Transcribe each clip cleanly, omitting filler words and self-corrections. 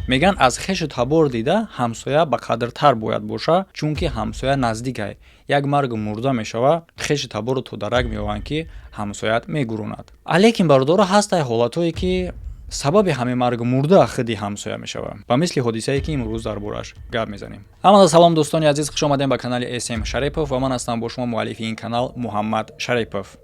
Мегӯянд, аз хешу табор дида ҳамсоя ба қадртар бояд боша, чунки ҳамсоя наздикай. Як маргу мурда мешава, хешу табору то дарак меованд, ки ҳамсоят мегуронад. Лекин, бародаро, ҳастай ҳолатҳое, ки сабаби ҳамин маргу мурда худи ҳамсоя мешавад, ба мисли ҳодисае, ки имрӯз дар борааш гап мезанем. Ҳамада салом, дӯстони азиз, хуш омадем ба канали СМ Шарипов ва ман ҳастам бо шумо муаллифи ин канал Муҳаммад Шарипов.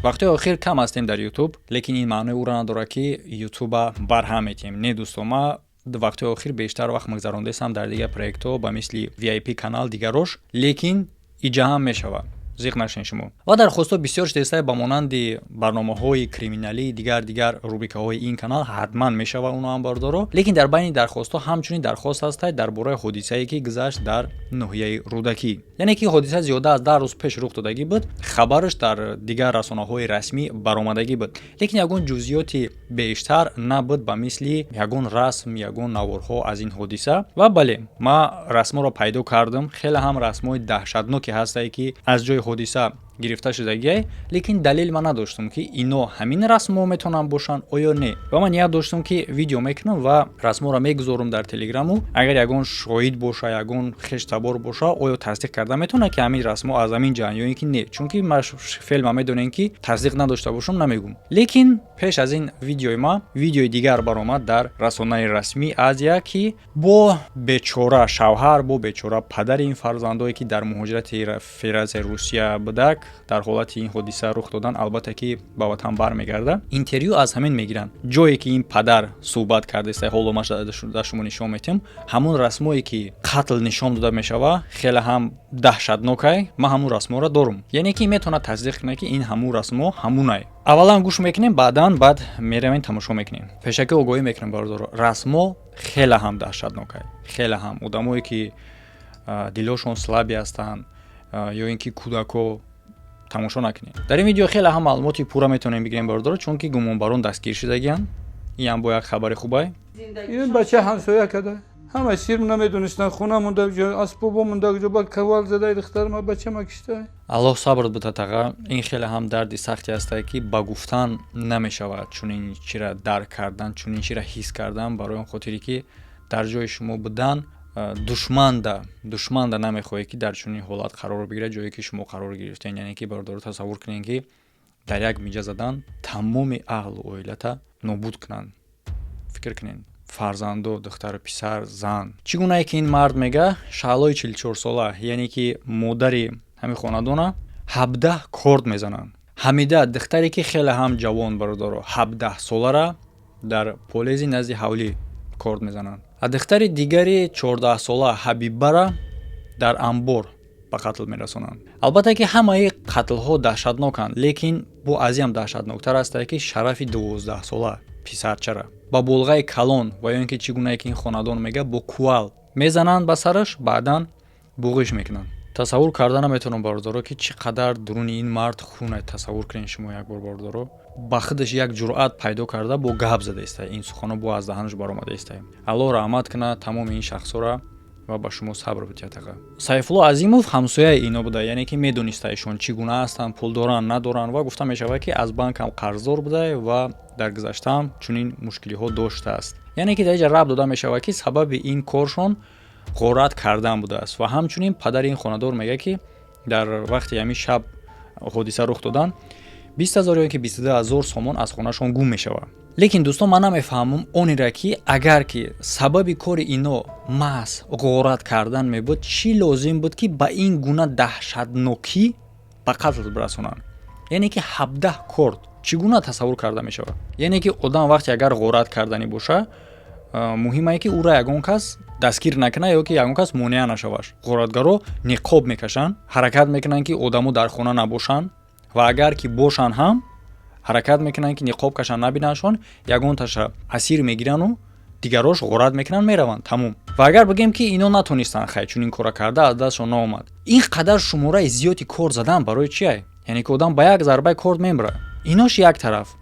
Вақтҳои охир кам ҳастем дар Ютуб, лекин ин маънои ӯро надорад, ки Ютуба барҳам метиҳем. Не, дӯсто, ма вақтҳои охир бештар вақт мегзарондесам дар дигар проектҳо, ба мисли VIP канал, дигарош, лекин иҷа ҳам мешавад, зиқ нашен шумо. Ва дархостҳо бисёр шудеста, ба монанди барномаҳои криминалӣ, дигар дигар рубрикаҳои ин канал ҳатман мешава оно ҳам, бардоро. Лекин дар байни дархостҳо ҳамчунин дархост ҳастай дар бораи ҳодисае, ки гузашт дар ноҳияи Рӯдакӣ. Яъне ки ҳодиса зиёда аз 10 рӯз пеш рух додагӣ буд, хабараш дар дигар расонаҳои расмӣ баромадагӣ буд, лекин ягон ҷузъиёти бештар набуд, ба мисли ягон расм, ягон наворҳо аз ин ҳодиса. Ва бале, ман расмҳоро пайдо кардам. Хеле ҳам расмҳои даҳшатноке ҳастае, ки аз ҷои ҳодиса гирифта шудагиай, лекин далел ман надоштам, ки ино ҳамин расмҳо метавонанд бошанд оё не. Ва ман ният доштам, ки видео мекунам ва расмҳоро мегузорам дар Телеграму, агар ягон шоҳид боша, ягон хештабор боша, оё тасдиқ карда метавонад, ки ҳамин расмҳо аз ҳамин ҷаан ё ин ки не. Чунки ман фелма медонем, ки тасдиқ надошта бошам, намегӯм. Лекин пеш аз ин видеои ма видеои дигар баромад дар расонаи расмии Азия, ки бо бечора шавҳар, бо бечора падари ин фарзандое, ки дар муҳоҷирати Федератсияи Русия будак, дар ҳолати ин ҳодиса рух додан, албатта ки ба ватан бармегардад, интервю аз ҳамин мегиранд. Ҷое ки ин падар суҳбат кардааст, ҳоло ман дар шумо нишон метиҳам. Ҳамун расмое, ки қатл нишон дода мешава, хеле ҳам даҳшатнокай. Ман ҳамун расмҳоро дорум, яъне ки метавонад тасдиқ кунад, ки ин ҳамун расмҳо ҳамунай. Аввалан гӯш мекунем, баъдан баъд меравем, тамошо мекунем. Пешакӣ огоҳӣ мекунем, бародаро, расмҳо хеле ҳам даҳшатнокай. Хеле ҳам одамое, ки дилошон слабый ҳастанд ё ин ки кӯдако, тамошо накунед. Дар ин видео хеле ҳам маълумоти пурра метавонем бигирем, бародаро, чунки гумонбарон дастгир шудагианд. Ин бо як хабари хубай. Ин бача ҳамсоя када, ҳама сир намедонистанд, хона монда, асбобо монда, ҷо ба кавал задай, духтарма, бачама киштай. Аллоҳ сабр бида, таға. Ин хеле ҳам дарди сахте ҳастае, ки ба гуфтан намешавад. Чунин чира дарк кардан, чунин чира ҳис кардан, барои он хотире ки дар ҷои шумо будан, душманда намехоҳед, ки дар чунин ҳолат қарор бигирад, ҷое ки шумо қарор гирифтем. Яъне ки, бародаро, тасаввур кунед, ки дар як миҷа задан тамоми аҳлу оилата нобуд кунанд. Фикр кунед, фарзандо, духтару писар, зан. Чӣ гунае ки ин мард мега, Шаҳлои 44-сола, яъне ки модари ҳамин хонадона, 17 корд мезананд. Ҳамида, духтаре, ки хеле ҳам ҷавон, бародаро, 17-солара дар полези назди ҳавлӣ корд мезананд. А духтари дигари 14-сола, Ҳабибара, дар амбор ба қатл мерасонанд. Албатта ки ҳамаи қатлҳо даҳшатноканд, лекин бо аз ин ҳам даҳшатноктар астае, ки шарафи 12-сола писарчара ба болғаи калон ва ё ин ки, чӣ гунае ки ин хонадон мега, бо кувалда мезананд ба сараш, баъдан буғиш мекунанд. Тасаввур карда наметавонам, бародаро, ки чӣ қадар дуруни ин мард хуна. Тасаввур кунед шумо як бор, бародаро, ба худаш як ҷуръат пайдо карда, бо гап зада истае, ин сухано бо аз даҳанаш баромада истае. Аллоҳ раҳмат кунад тамоми ин шахсҳоро ва ба шумо сабр бидиҳад, таға. Сайфулло Азимов ҳамсояи ино буда, яъне ки медониста ишон чӣ гуна ҳастанд, пул доранд, надоранд. Ва гуфта мешавад, ки аз банк ҳам қарздор буда ва дар гузаштаам чунин мушкилиҳо доштааст. Яъне ки дар инҷа рабт дода мешавад, ки сабаби ин коршон ғорат кардан будааст. Ва ҳамчунин падари ин хонадор мегӯяд, ки дар вақти ҳамин шаб ҳодиса рух додан, 20 000 ё ки 22 000 сомон аз хонаашон гум мешавад. Лекин, дӯстон, ман намефаҳмам онеро, ки агар ки сабаби кори ино маҳз ғорат кардан мебуд, чӣ лозим буд, ки ба ин гуна даҳшатнокӣ ба қатл бирасонанд? Яъне ки 17 корд чӣ гуна тасаввур карда мешавад? Яъне ки одам вақте агар ғорат карданӣ боша, муҳимае, ки ӯро ягон кас дастгир накунад ё ки ягон кас монеа нашаваш. Ғоратгаро ниқоб мекашанд, ҳаракат мекунанд, ки одамо дар хона набошанд, ва агар ки бошанд ҳам, ҳаракат мекунанд, ки ниқоб кашанд, набинандшон. Ягонташа асир мегирану дигарош ғорат мекунанд, мераванд, тамом. Ва агар бигӯем, ки ино натонистанд, хай, чунин кора карда аз дастшон наомад, ин қадар шумораи зиёди кор задан барои чие? Яъне ки одам ба як зарбаи корд мемирад. Инош як тараф,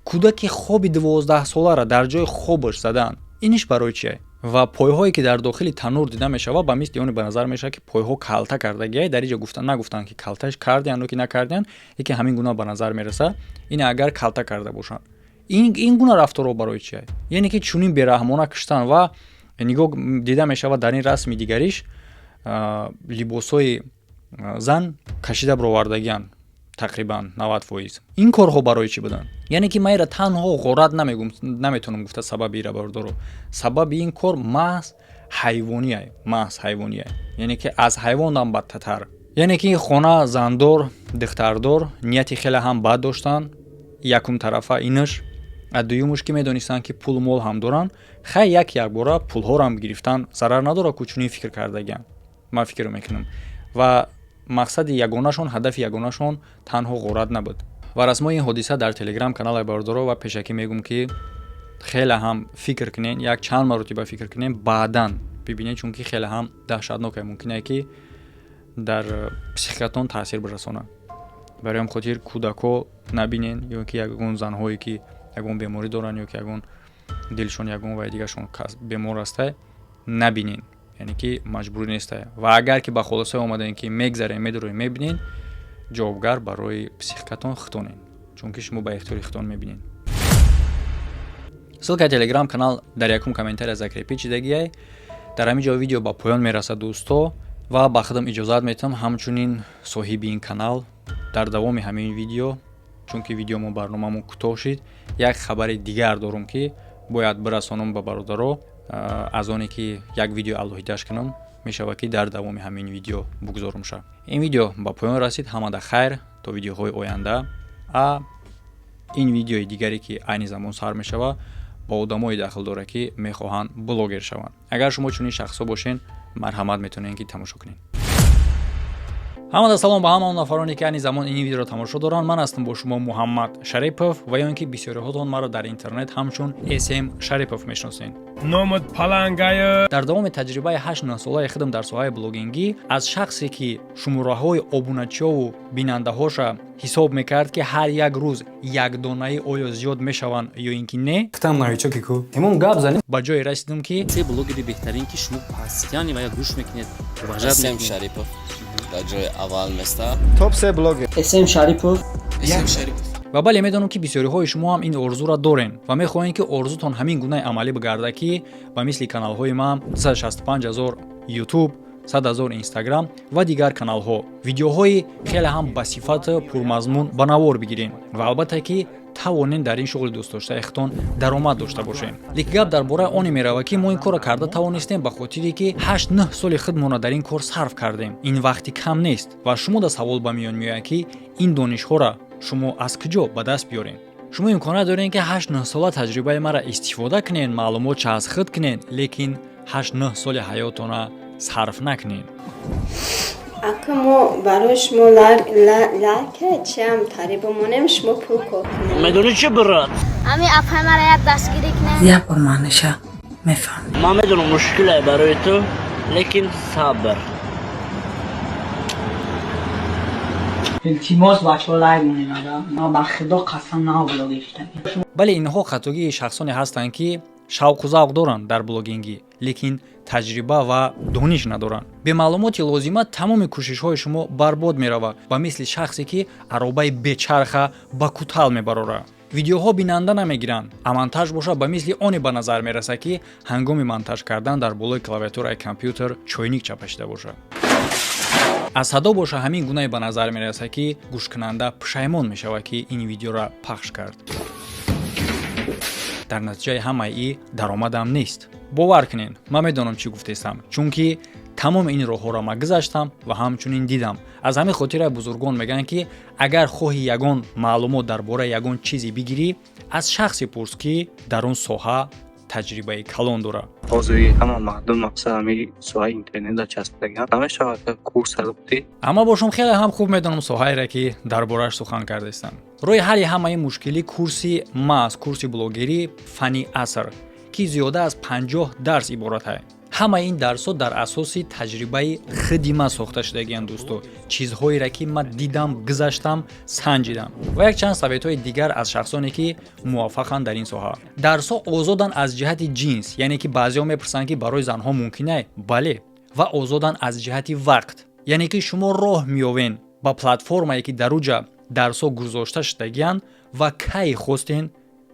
кӯдаки хоби 12-солара дар ҷои хобаш задан, иниш барои чие? Ва пойҳое, ки дар дохили танур дида мешавад, ба мисли оне ба назар мешавад, ки пойҳо калта кардагиай. Дар инҷо гуфта нагуфтанд, ки калташ кардиян ё ки накардиян, яке ҳамин гуна ба назар мерасад. Ин агар калта карда бошанд, ин гуна рафторҳо барои чия? Яъне ки чунин бераҳмона киштан. Ва нигоҳ, дида мешавад дар ин расми дигариш, либосҳои зан кашида бировардагианд, тақрибан 90%. Ин корҳо барои чӣ буданд? Яъне ки ман ира танҳо ғорат намегум, наметавонам гуфта сабаби ира, бародаро. Сабаби ин кор маҳз ҳайвония, маҳз ҳайвония, яъне ки аз ҳайвонам бадтатар. Яъне ки хона зандор, духтардор, нияти хеле ҳам бад доштанд. Якум тарафа инаш, а дуюмуш, ки медонистанд, ки пулу мол ҳам доранд. Хай, як якбора пулҳоро гирифтан зарар надорад ку, чунин фикр кардагиам, ман фикр мекунам. Ва мақсади ягонашон, ҳадафи ягонашон танҳо ғорат набуд. Ва расмои ин ҳодиса дар телеграм каналаи бародаро. Ва пешакӣ мегӯм, ки хеле ҳам фикр кунен, як чанд маротиба фикр кунен, баъдан бибинед, чунки хеле ҳам даҳшатноке, мумкине, ки дар психикатон таъсир бирасонад. Барои ҳам хотир кӯдакҳо набинен ё ки ягон занҳое, ки ягон беморӣ доранд, ё ки ягон дилшон, ягон вай дигаршон бемор ҳастай, набинен. Яъне ки маҷбурӣ нестай. Ва агар ки ба хулосае омадаем, ки мегзарем, медуроем, мебинен, ҷавобгар барои психикатон худтонен, чунки шумо ба ихтиёри худтон мебинед. Ссылкаи телеграм канал дар якум комментария закрепить шидагиай. Дар ҳамин ҷо видео ба поён мерасад, дӯсто, ва ба худам иҷозат метиҳам, ҳамчунин соҳиби ин канал. Дар давоми ҳамин видео, чунки видеомо, барномамо кӯтоҳ шид, як хабари дигар дорум, ки бояд бирасонам ба бародаро. Аз оне ки як видео алоҳидаш кунам, мешавад, ки дар давоми ҳамин видео бугузорум ша. Ин видео ба поён расид. Ҳамада хайр, то видеоҳои оянда. А ин видеои дигаре, ки айни замон сар мешавад, ба одамое дахл дорад, ки мехоҳанд блогер шаванд. Агар шумо чунин шахсҳо бошен, марҳамат, метавонед, ки тамошо кунед. Ҳамада салом ба ҳама он нафароне, ки айни замон ин видеоро тамошо доранд. Ман ҳастам бо шумо Муҳаммад Шарипов, ва ё ин ки бисёриҳотон маро дар интернет ҳамчун СМ Шарипов мешиносед. Номат палангая. Дар давоми таҷрибаи 8-9 солаи худам дар соҳаи блогингӣ, аз шахсе, ки шумораҳои обуначиёву бинандаҳоша ҳисоб мекард, ки ҳар як рӯз якдонаи оё зиёд мешаванд ё ин ки не, Гуфтам, новичоки ку имон гап занем. ба ҷое расидам, ки се блогери беҳтарин, ки шумо постоянно ва я гӯш мекунед, уважать СМ мекунед. Шарипов дар ҷои аввал места. Топ се блогер. СМ Шарипов. СМ Шарипов. Ва бале, медонам, ки бисёриҳои шумо ҳам ин орзуро дорен ва мехоҳем, ки орзутон ҳамин гунаи амалӣ бигардад, ки ба мисли каналҳои ман 265 ҳазор Ютуб, 100 ҳазор Инстаграм ва дигар каналҳо, видеоҳои хеле ҳам басифату пурмазмун ба навор бигирем ва албатта ки тавонем дар ин шуғли дӯстдоштаи худтон даромад дошта бошем. Лекин гап дар бораи оне меравад, ки мо ин корро карда тавонистем ба хотире ки 8-9 соли худмонро дар ин кор сарф кардем. Ин вақти кам нест. Ва шумо да савол ба миён меояд, ки ин донишҳоро шумо аз куҷо ба даст биёрем? Шумо имконият доред, ки 8-9 сола таҷрибаи маро истифода кунед, маълумотша аз худ кунед, лекин 8-9 соли ҳаётона сарф накунед. Ака, мо барои шумо лайка чиам тари бимонем, шумо пул кор кунем. Медонӣ чӣ, брат? Ҳамин апай мара як дастгирӣ кунем. Як бор маъниша мефаҳмӣ. Ман медонам, мушкиле барои ту, лекин сабр. Илтимос, бачаҳо, лайк монед. Ман ба худо қасам, нав блогер шудам. Бале, инҳо хатогии шахсоне ҳастанд, ки шавқу завқ доранд дар блогингӣ, лекин таҷриба ва дониш надоранд. Бемаълумоти лозима тамоми кӯшишҳои шумо барбод меравад, ба мисли шахсе, ки аробаи бечарха ба кутал мебарорад. Видеоҳо бинанда намегиранд, а монтаж бошад, ба мисли оне ба назар мерасад, ки ҳангоми монтаж кардан дар болои клавиатураи компютер чойник чапашида бошад. Аз садо боша, ҳамин гунае ба назар мерасад, ки гӯшкунанда пушаймон мешавад, ки ин видеоро пахш кард. Дар натиҷаи ҳамаи и даромадам нест. Бовар кунед, ман медонам, чӣ гуфтестам, чунки тамоми ин роҳҳоро ман гузаштам ва ҳамчунин дидам. Аз ҳамин хотира бузургон мегӯянд, ки агар хоҳӣ ягон маълумот дар бораи ягон чизе бигирӣ, аз шахсе пурс, ки дар он соҳа таҷрибаи калон дорад. Ҳозири ҳама мардум мақсад ҳамин соҳаи интернетда часпидаган намешавад, курс гуфтӣ. Аммо бошум, хеле ҳам хуб медонам соҳаере, ки дар борааш сухан кардастам. Роҳи ҳалли ҳамаи мушкилӣ курси маст, курси блогерӣ, фанни аср, ки зиёда аз 50 дарс иборат ҳай. Ҳамаи ин дарсҳо дар асоси таҷрибаи хиди ман сохта шудагианд, дӯсто, чизҳоеро ки ман дидам, гузаштам, санҷидам ва якчанд советҳои дигар аз шахсоне, ки муваффақанд дар ин соҳа. Дарсҳо озоданд аз ҷиҳати ҷинс, яъне ки баъзеҳо мепурсанд, ки барои занҳо мумкин ай? Бале. Ва озоданд аз ҷиҳати вақт, яъне ки шумо роҳ меёвен ба платформае, ки дар уҷа дарсҳо гузошта шудагианд, ва кай хостен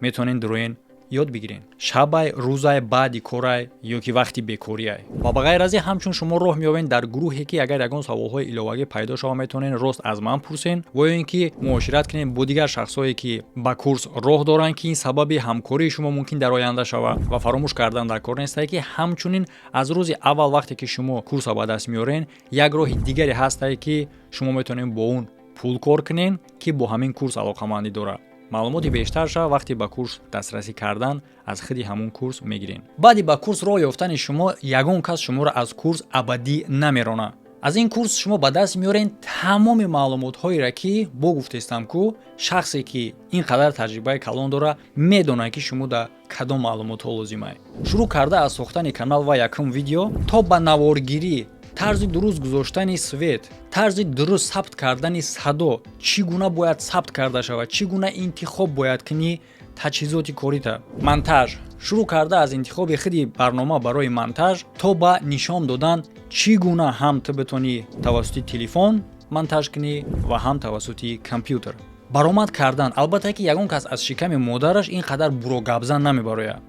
метавонен дуроен, ёд бигирен: шабай, рӯзай, баъди корай ё ки вақти бекориай. Ва ба ғайр аз ин, ҳамчун шумо роҳ меёвен дар гурӯҳе, ки агар ягон саволҳои иловагӣ пайдо шава, метавонен рост аз ман пурсен ва ё ин ки муошират кунем бо дигар шахсҳое, ки ба курс роҳ доранд, ки ин сабаби ҳамкории шумо мумкин дар оянда шава. Ва фаромӯш кардан дар кор нестае, ки ҳамчунин аз рӯзи аввал, вақте ки шумо курсро ба даст меорен, як роҳи дигаре ҳастае, ки шумо метавонед бо он пул кор кунен, ки бо ҳамин курс алоқамандӣ дорад. Маълумоти бештар шава вақте ба курс дастрасӣ кардан аз худи ҳамун курс мегирем. Баъди ба курс роҳ ёфтани шумо ягон кас шуморо аз курс абадӣ намерона. Аз ин курс шумо ба даст меорен тамоми маълумотҳоеро, ки бо гуфтестам ку шахсе, ки ин қадар таҷрибаи калон дора, медонад, ки шумо дар кадом маълумотҳо лозимае, шурӯъ карда аз сохтани канал ва якум видео то ба наворгирӣ, тарзи дуруст гузоштани свет, тарзи дуруст сабт кардани садо, чӣ гуна бояд сабт карда шавад, чӣ гуна интихоб бояд кунӣ таҷҳизоти корита, монтаж, шурӯъ карда аз интихоби худи барнома барои монтаж то ба нишон додан, чӣ гуна ҳам ту битонӣ тавассути телефон монтаж кунӣ ва ҳам тавассути компютер баромад кардан. Албатта, ки ягон кас аз шиками модараш ин қадар бурогапзан намебарояд.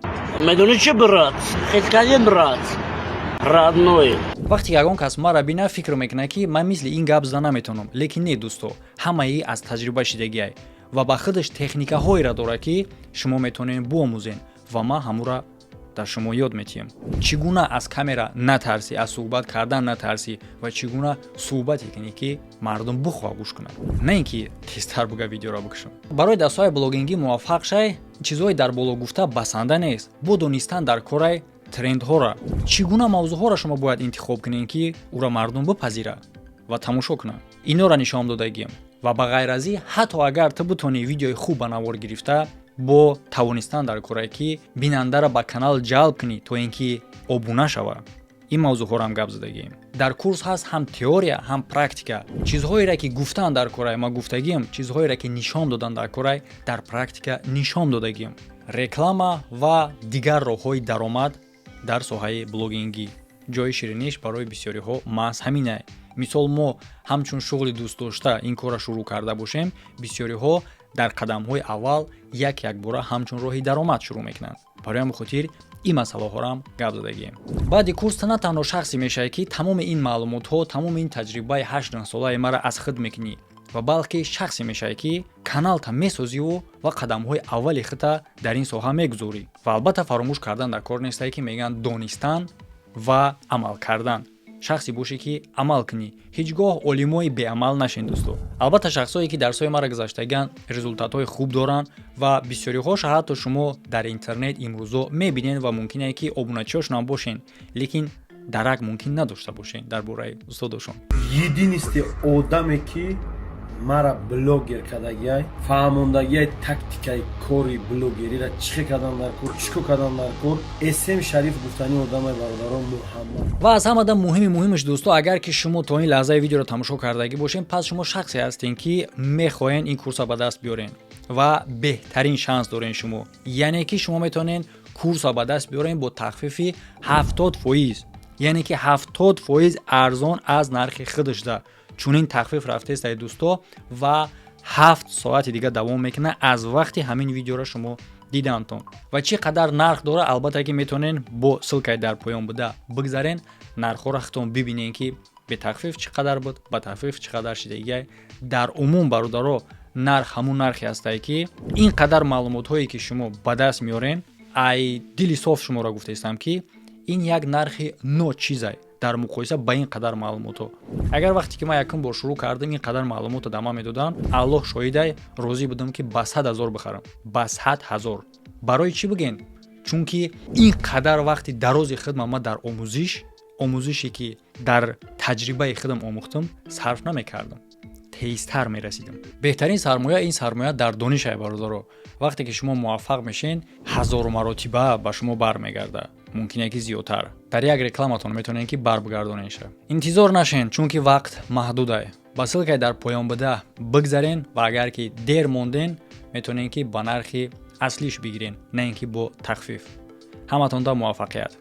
Медонӣ чӣ, брат? Хиткадем, брат родной. Вақте ки ягон кас маро бина, фикр мекунад, ки ман мисли ин гап зада наметавонам, лекин не, дӯсто, ҳамаи аз таҷриба шидагиай ва ба худаш техникаҳоеро дорад, ки шумо метавонед биомӯзен, ва ман ҳамура дар шумо ёд метиҳам: чӣ гуна аз камера натарсӣ, аз суҳбат кардан натарсӣ ва чӣ гуна суҳбате кунӣ, ки мардум бихоҳа гӯш кунад, на ин ки тезтар буга видеоро бикушам. Барои дастҳои блогингӣ муваффақ шай, чизҳои дар боло гуфта басанда нест. Бо донистан дар корай трендҳоро, чӣ гуна мавзӯъҳоро шумо бояд интихоб кунед, ки ӯро мардум бипазирад ва тамошо кунад, инора нишон додагием. Ва ба ғайр аз ин, ҳатто агар ту битонӣ видеои хуб ба навор гирифта, бо тавонистан дар корае, ки бинандаро ба канал ҷалб кунӣ, то ин ки обуна шавад, ин мавзӯъҳоро гап задагием. Дар курс ҳаст ҳам теория, ҳам практика. Чизҳоеро, ки гуфтан дар корай, ма гуфтагием, чизҳоеро, ки нишон додан дар корай, дар практика нишон додагием. Реклама ва дигар роҳҳои даромад дар соҳаи блогингӣ, ҷои шириниш барои бисёриҳо маҳз ҳаминае. Мисол, мо ҳамчун шуғли дӯстдошта ин корро шурӯъ карда бошем, бисёриҳо дар қадамҳои аввал як якбора ҳамчун роҳи даромад шурӯъ мекунанд. Барои ҳамин хотир ин масъалаҳоро гап задагием. Баъди курс на танҳо шахсе мешавӣ, ки тамоми ин маълумотҳо, тамоми ин таҷрибаи 8 солаи маро аз худ мекунӣ, ва балки шахсе мешавӣ, ки каналта месозиву ва қадамҳои аввали худта дар ин соҳа мегузорӣ. Ва албатта, фаромӯш кардан дар кор нестае, ки мегӯянд донистан ва амал кардан. Шахсе бошӣ, ки амал кунӣ. Ҳеҷ гоҳ олимои беамал нашен, дӯсто. Албатта, шахсое, ки дарсҳои маро гузаштагиан, результатҳои хуб доранд ва бисёриҳоша ҳатто шумо дар интернет имрӯзо мебинед ва мумкине, ки обуначиҳошонам бошен, лекин дарак мумкин надошта бошен дар бораи устодошон. Единственный одаме, ки мара блогер кардагиай, фаҳмондагиай тактикаи кори блогерира, чӣ кардан дар кор, чӣ кор кардан дар кор, Эсем Шариф гуфтани одамай, бародарон, Муҳаммад. Ва аз ҳамада муҳими муҳимаш, дӯсто, агар ки шумо то ин лаҳзаи видеоро тамошо кардагӣ бошед, пас шумо шахсе ҳастем, ки мехоҳед ин курсро ба даст биёрен ва беҳтарин шанс дорен шумо, яъне ки шумо метавонед курсро ба даст биёрен бо тахфифи 70%, яъне ки 70% арзон аз нархи худашда. Чунин тахфиф рафтест, ай дӯсто, ва 7 соати дига давом мекунад аз вақти ҳамин видеоро шумо дидантон. Ва чӣ қадар нарх дора, албатта, ки метавонен бо ссылкаи дар поён буда бигзарен, нархҳоро худтон бибинен, ки бетахфиф чӣ қадар буд, ба тахфиф чӣ қадар шидагиай. Дар умум, бародаро, нарх ҳамун нархе ҳастае, ки ин қадар маълумотҳое, ки шумо ба даст меорен, ай дили соф шуморо гуфтаистам, ки ин як нархи ночизай дар муқоиса ба ин қадар маълумотҳо. Агар вақте ки ман якум бор шурӯъ кардам, ин қадар маълумотро да ман медодам, Аллоҳ шоҳидай, розӣ будам, ки ба 100 000 бихарам, ба 100 000. Барои чӣ бигӯен? Чунки ин қадар вақти дарози хидма ман дар омӯзиш, омӯзише, ки дар таҷрибаи худам омӯхтам, сарф намекардам, тезтар мерасидам. Беҳтарин сармоя ин сармоя дар донишай, бародаро. Вақте ки шумо муваффақ мешен, ҳазору маротиба ба шумо бармегардад. Мумкине ки зиёдтар дар як рекламатон метавонед ки барбигардонеша. Интизор нашен, чунки вақт маҳдудае. Ба ссылкаи дар поён буда бигзарен ва агар ки дер монден, метавонед ки ба нархи аслиш бигирен, на ин ки бо тахфиф. Ҳаматонда муваффақият.